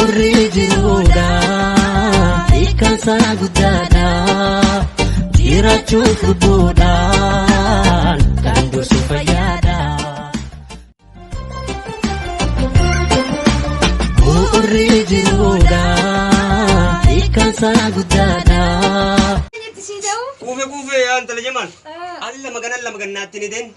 Bu'uurri jiruudha, hiikkaansaa guddaadha. Jiraachuuf lubbuudhaan kan dursu fayyaadha. Bu'uurri jiruudha, hiikkaansaa guddaadha. Kuufe kuufe yaa intala Jamaal. Alla magan alla magan naatti ni den.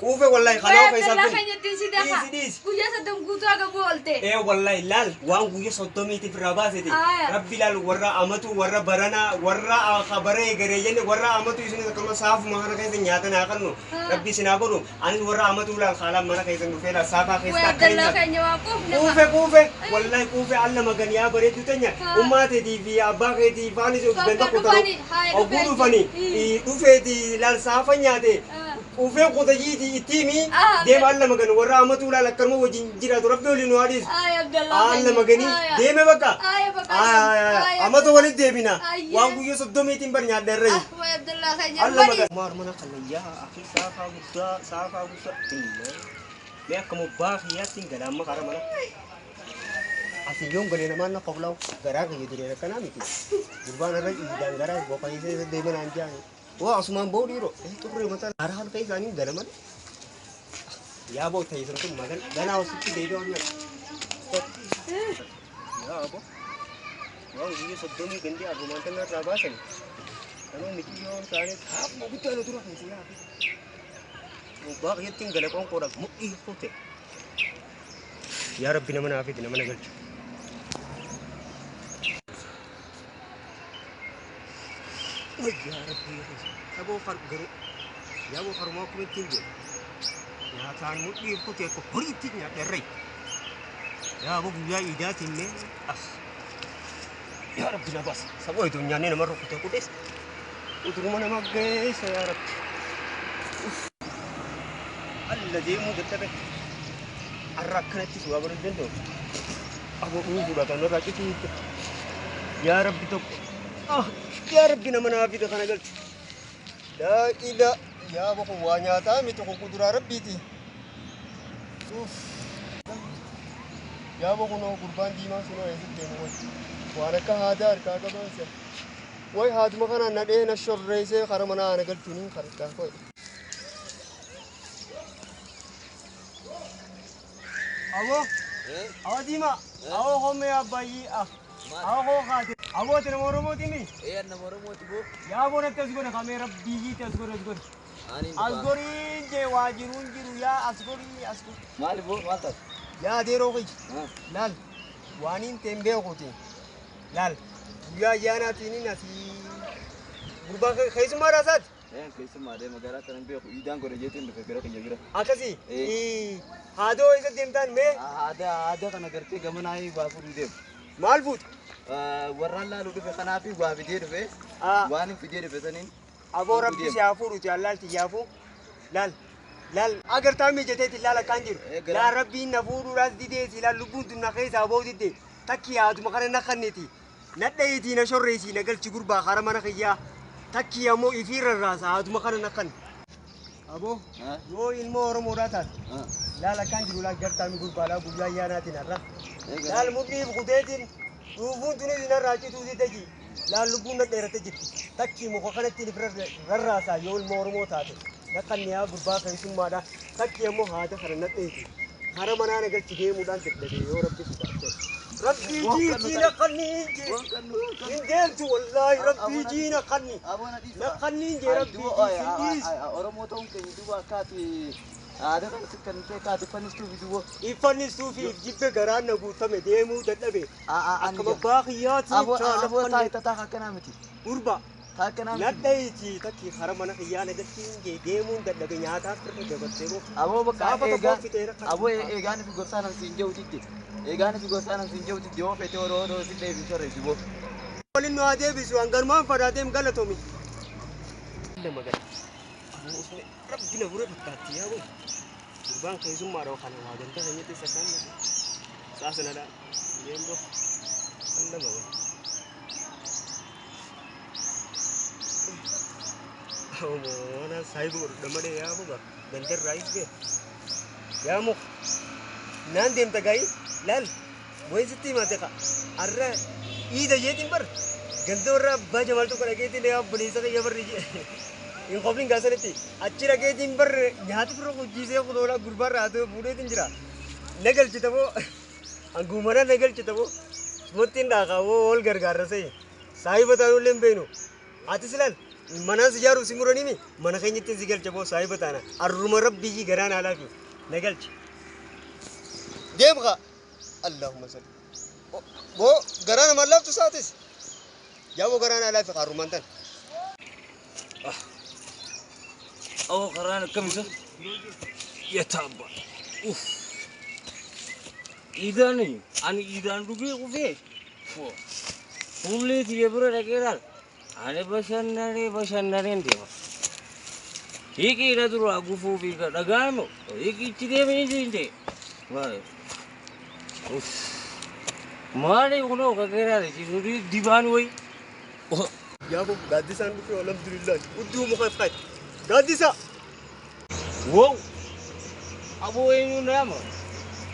Quufe wallahi kanaa keessaa Abdallaa kun. keenya ittiin si dafa. Dhiisi dhiisi. Guyyaa 30 guutuu haga bu'u oolte. Ee wallahi laal waan guyya 30tiif irraa baasete. Aya. Rabbi laal warra amatu warra baranaa warra kabaree garee jenne warra amatu isinis akkanuma saafuma kana keessa nyaatan haa kannu. Rabbi isin haa godhu. Anis warra amatu laal haalaan mana keessa dhufee laal saafaa Way keessa akka Abdallaa keenya waan quufne. Quufe quufe wallahi quufe alla magan yaa bareeddu teenya Haa. ummaa teetii fi abbaa keetii faanis Tokko ganda kutanu dhufanii, haa, ogguu dhufee dhufanii jiru. dhufeeti laal saafa nyaate Ah. quufee kutajiiti itti himi Ah, deema alla magan warra amatu laal akkanuma wajjin jiraatu rabbi waliin nu haa dhiisu Ay Abdallaa alla keenya. maganii Aya. deeme bakka Aya bakka. Aya. amata walitti deebina Ayyee. waan guyya 30tiin bar nyaadha irra Ah, way Abdallaa keenya. alla Bari. magan maar mana kana yaa akii saafaa guddaa saafaa guddaa illee mee akka mobbaa kiyyaatti hin galaamma kara mana Asiyyoon galee namaan na koflaa'u garaa kiyya diree akkanaa miti. Gurbaan irra iidaan garaa boqoyisee isa deeman aan jaani. Waa asumaan ba'u dhiiroo. Xurree mataa hara halka isaanii gala malee. Yaa boo ta'isan tun magan ganaa wasitti deebi'aa nyaata. Yaa aboo waan guyya 30 gandee abumaan tanna irraa baasan. Kanuu miciyyoon isaanii saafuma guddaa nu dura keessa yaa fi. Bobbaa kiyyatti hin gala qoonqoodhaaf mudhii kute. Yaa Rabbi nama naa fidi nama na galchu. Way yaa Rabbi saboo far garuu yaa boo harumaa akkuma ittiin deemu. Nyaataan mudhii kute akka horiitti nyaadha irra. Yaa boo guyyaa iidaatiin mee as. Yaa Rabbi na baas. Saboo itoo nyaannee nama rukkute kutes. Uturuma nama geessa yaa Rabbi. Alla deemuu dadhabe. Har'a akkanatti si waa godhuu danda'u. Aboo dhuufuudha kan irraa cituu hiitte. Yaa Rabbi tokko. Ah, yaa Rabbi nama naa fide kana galchu. Laa ila yaa boku waa nyaataa miti kun kuduraa Rabbiiti. Uff. Yaa boku noo gurbaan diimaan sunoo eessatti deemu wayi. Waan akka haadaa harkaa qabaan si'a. Way haaduma kanaan na dhee na shorreessee kara manaa ana galchuun hin kadhadhaa koye. Aboo, awwa diimaa, awwa hoomee abbayyii, awwa hoo kaate. Aboo ati nama Oromooti mi? Ee nama Oromooti boo. Yaa aboo natti as godhe kamee rabbii jiite as godhe as godhe. Ani As gorii jee waa jiruun jiru yaa as gorii as godhe. Maali boo maal taate? Yaa adeeroo kiyya laal waaniin teen beekuuti. Laal guyyaa ayyaanaatiin asii gurbaa keessummaa raasaati. Ee keessummaa deema magaalaa kanan beeku iidaan godhe jeetiin dhufe gara kiyya bira. Akkasii Ee. haadoo eessa deemtaan mee Aadaa aadaa kana gartee gamanaa waa fuudhuu deemu. maal fuute? Warraan laaluu dhufe kanaaf waa fidee dhufe waan hin fidee dhufe saniin. Aboo rabbi si haa fuudhuti allaalti yaafuu laal laal agartaa mijateeti laal akkaan jiru Ee, gara- laal rabbiin na fuudhuudhaas dideeti laal lubbuun tun na keessaa ba'uu didde takki haaduma kana na kanniti na dhayitii na shorreessii na galchi gurbaa kara mana kiyyaa takki ammoo ifii rarraasa haaduma kana na kanni. Aboo yoo ilmoo Oromoodhaa taate laal akkaan jiru laal gartaami gurbaadhaa guyyaa ayyaanaatiin har'a laal mudhiif kuteetiin dhuufuun tunis narraa cituu didde ji laal lubbuun na dheeratte jirti takkii muka kanatti if rarraasaa yoo ilmoo Oromoo taate na kanniyaa gurbaa keessummaadha takkii ammoo haada kana na dheeti kara manaa na galchi deemuudhaan dadhabe yoo rabbi sodaate. Rabbii jiitii na kannii jee hin deemtu wallaahi rabbii jii na kanni na kannii jee rabbii jii sin dhiisu. Oromoo ta'uun keenya duuba akka ati aadaa kana sitti kan ta'e akka ati fannistuuf duuba. Iffannistuufi if jibbe garaan na guutame deemuu dadhabe. Akka babbaa kiyyaatti Aboo chaala aboo fanni taayitaa akkanaa miti. gurba. Akkanaa miti. Nadhaiti takki kara mana kiyyaa na galchiin jee deemuun dadhabe nyaataaf irra dabarsee moo. Aboo bakka Gaafa tokko eegaa fixeera kan aboo eegaan fi gorsaa nam siin jehuutitti. Eegaan fi gorsaa nam siin jehuutitti yoo fete odoo odoo si dheefi sorreessi boo. Waliin nu haa deebisu hanganumaan fadaateem galatomi. Lama gala. Aboo osoo rabbi na fure fakkaatti yaa boy. Gurbaan keessummaadha kana waa ganda keenyatti sakkaan saasanadha. Deemboo. Lama gala. Moona saayiba godhudha malee yaa muka gandarraa isbee. Yaa muka naan deemta gaa'ii laal Wayin sitti himate ka. Arra iida jeetiin bar. Ganda warra abbaa Jamaal tokko dhageetiin yaa obboleessa kiyya barri hin qofni gaasanitti. Achi dhageetiin bar nyaata firra hojjiisee kunoolaa gurbaarraa haa ta'u fuudheetiin jira. Na galchita moo hangumana na galchita moo sumatti hin dhaakaa moo wal gargaarra sa'e. Saahiba taanullee hin beeknu. Atis ilaal manaan si ijaaruuf si muraniimi mana keenyatti si galcha moo saahiba taana. Arruma rabbii garaan haalaafi na galchi. Deem kaa. Allahumma salli. Boo garaa namaan laaftu saatis. Yaa boo garaa naa laafi kaarrumaan tan. Awwa karaan akkam isa? Yataabba. Uff. Iidaan ani iidaan dhugee qufee. Fuullee tiyya bira dhaqee laal. Ani bashannanee bashannaneen deema. Hiikii na duraa gufuu fi dhagaan moo hiikii itti deemee hin ta'e. Maali? Uff. Maali kunoo kakeeraadha ciisuudhi dibaan wayi. Yaa boo gaaddisaan dhufe alhamdulillah. Udduu muka ifkaati. Gaaddisa. Wow! Aboo eenyuun na yaama?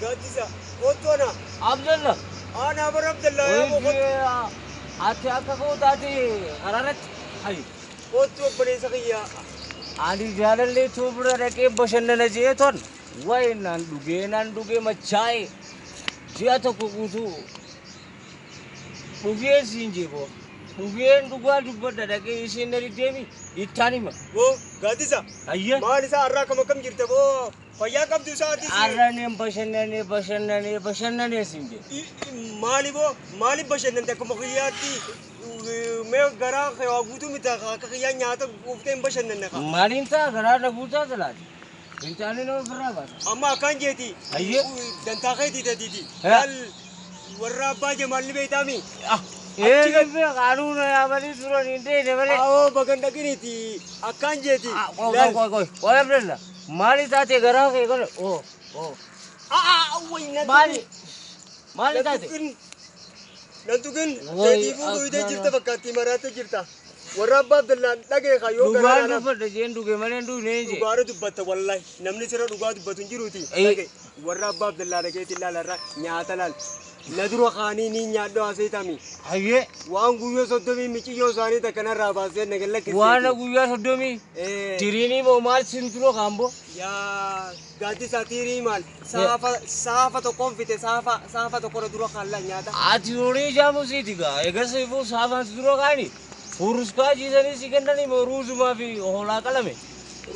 Gaaddisa. Kottu ana. Abdalla! Ana bara Abdallaa yaa boo kottu. Ati akka koo taate karaarratti. Hayi. Kottu obboleessa kiyya. Ani jaalallee too bira dhaqee bashannana jee ton. Wayi naan dhugee naan dhugee machaa'e. Ji'a tokko guutuu dhugee siin jee boo. Dhugeen dhugaa dubbadha dhaqee isheen na diddeemi ittaan hima. Boo gaaddisa. Ayya. Maal isaa har'aa akkam akkam jirta boo fayyaa qabdu isaa atis. Har'aneen bashannanee bashannanee bashannanee siin jee. Maali boo maaliif bashannante akkuma kiyyaatti mee garaa kee waa guutuu miti akka kiyyaa nyaata guuftee hin bashannanne kaa. Maaliin ta'a garaa na guutaa silaati. Fincaanii nama ofirraa baasa. Amma akkaan jeeti. Ayyee. Dantaa keetii tatiiti. Haa. Laal warra abbaa Jamaal ni beektaami. Ee qaanuu na yaamanii turan hin deene malee. Awoo bagan dhaqiniiti akkaan jeeti. Qoy Laal. qoy qoy qoy Abdalla maali taate garaa kee kana oo oo Aa way na maali tuqin. maali Na taate tuqin. Na tuqin. Way Teetiifuu dhuyitee akkana. jirta fakkaattii maraattee jirta. Warra abbaa Abdallaan dhagee kaa yoo garaa Dhugaan laalaaf. dubbadha jeen dhuge malee hin dhugne hin jee. Dhugaara dubbatta wallahi namni sirra dhugaa dubbatu hin jiruuti. Ee. Dhage warra abbaa Abdallaa dhageetti ilaala irraa nyaata laal. Na dura kaanii ni nyaadhu haasee Hayyee. Waan guyyoo 30 miciyyoo isaanii takka narraa baasee na gallakkiseeti. Waan guyyaa 30 Ee. tiriinii moo maal sin dura kaambo? Yaa gaaddisa tiirii maal saafa saafa tokkoon fite saafa saafa tokko dura kaallaa nyaata. Ati horii jaamu siiti gaa egas ifuu saafaan si dura kaani furuskaa jiisanii si kennanii moo ruuzumaa fi hoolaa qalame?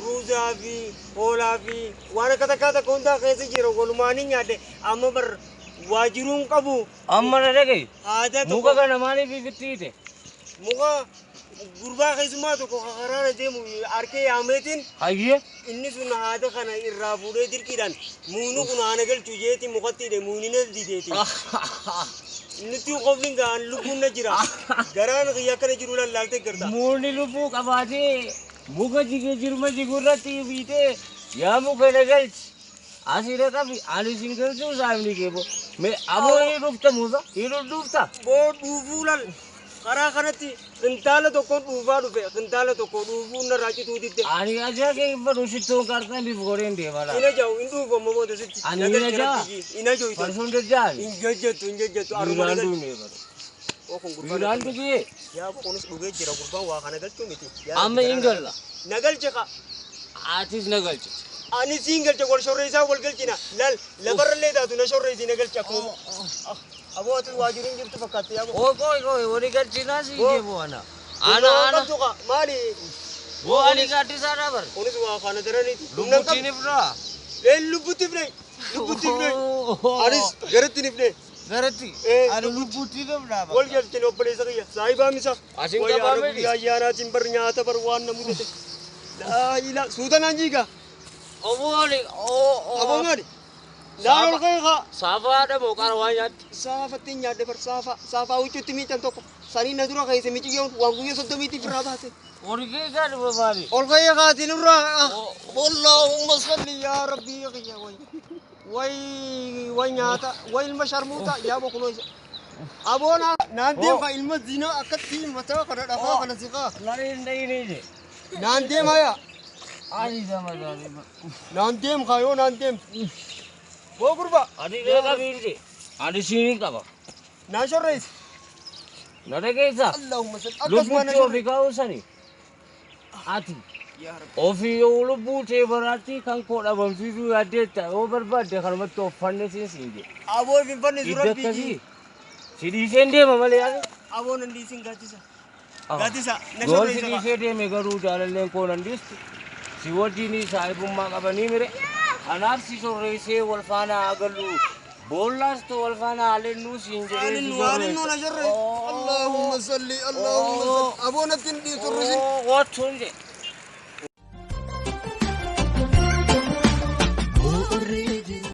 Ruuzaa fi hoolaa fi waan akka takkaa takka hundaa keessa jira walumaanii nyaadhe amma bar waajiruun qabu. Amma na dhaga'i. Aadaa tokko. Muka kana maaliif ifitti hiite? Muka gurbaa keessummaa tokko karaara deemu harkee yaameetiin. Hayyee. Inni sun haada kana irraa fuudhee dirqiidhaan muunu kun haana galchu jeetiin mukatti hidhe muuni na dideeti. Nutti qofni gaan lubbuun na jira. Garaan kiyya akkana jiru lallaaltee garta. Muunni lubbuu qabaatee muka jige jirma jigu irratti fiitee yaa muka na galchi. Asii na qabi ani sin galchuu saamni kee boo. Mee aboo ni dhufta musa ni dhufta. Boo dhuufuu lal karaa kanatti kintaala tokkoon dhuufaa dhufe kintaala tokko dhuufuun narraa cituu didde. Ani ajaa kee hin fedhu shittoon qarxan bifu godheen deema laata. Ina jahu hin dhuufu amma booda sitti. Ani Na ina galchi jaha. rabbi jii. Ina jahu ito. Farsoon jajjaani. Hin jajjattu hin jajjattu aruma na Dhiiraan galchi. duune bara. Oo kun gurbaan Dhiiraan akkana. dhugee. Yaa kunis dhugee jira gurbaan waa kana galchuu miti. Yaa Amma rabbi hin garaa galla. Na galche ka. Atis na galche. Ani siin galche wal shorreessaa wal galchina. Lal lafarrallee taatu na shorreessi na galche akkuma. Aboo ati waajiruun jirtu fakkaatti yaa boo. Qoy qoy qoy wali galchinaa siin Boo. jee boo ana. Ana ana. Qabdu qa maali? Boo ani gaaddisaa dha bar. Kunis waa kana daraniiti. Humna hin Lubbuttiin qabdu. ifnaa. Lee lubbutti ifne. Lubbutti ifne. Anis garatti ifne. Garatti. Ee, Ani lubbuttiin ifnaa Wal galchine obboleessa kiyya. Saahibaa misa. Asin Wayyaa qabaa rabbi miti. ayyaanaatiin bar nyaata bar waan na mudate. Laa ilaa suuta naan jiiga. Oboo ani oo oo. Aboo maali? Naan ol ka'e kaa. Saafaadha moo qara waan nyaatti? Saafatti nyaadhe bar saafa saafaa huccuutti miican tokko sanii na dura keessa miciyyoon waan guyyaa 30tiif irraa baase. Ol ka'e kaa dhufa maali? Ol ka'e kaatiin irraa. Allahumma salli yaa rabbii kiyya way. Way way nyaata way ilma sharmuuta yaa bokunoo isa. Aboo naan deem kaa ilma zinaa akkatti mataa kana dhafaa kana siqaa. Naan hin dhayinii je. Naan deem haya. Ani sama jaali. Naan deem kaa yoo naan deem. Boo gurba. Ani kee qabiin je. Ani siin qaba. Naa shorreessi. Na dhageessaa? Allahumma salli. Akkasuma na Lubbuutti ofii shorreessi. kaa'uu sani. Ati Yaa Rabbi. ofii yoo lubbuu tee baraatti kan koo dhabamsiisuu yaaddeetta yoo barbaadde kanumatti of fannisiin siin jedhe. Aboo if hin fannisu Idda Rabbii akkasii jii. si dhiiseen deema malee ani. Aboo nan dhiisin gaaddisa. Ah. Gaaddisa na Yoon si shorreessa. dhiisee deeme garuu jaalalleen koo nan dhiistu. Si wajjin saahibummaa qabanii mire. Kanaaf si shorreessee wal faana haa gallu. Boollaas ta'u wal faana haa lennuu siin jedhee si Waanin waanin nu na shorreessa. shorreessi. Allahumma salli Allahumma salli. Aboo natti hin dhiisu risin. Wattuun jedhe.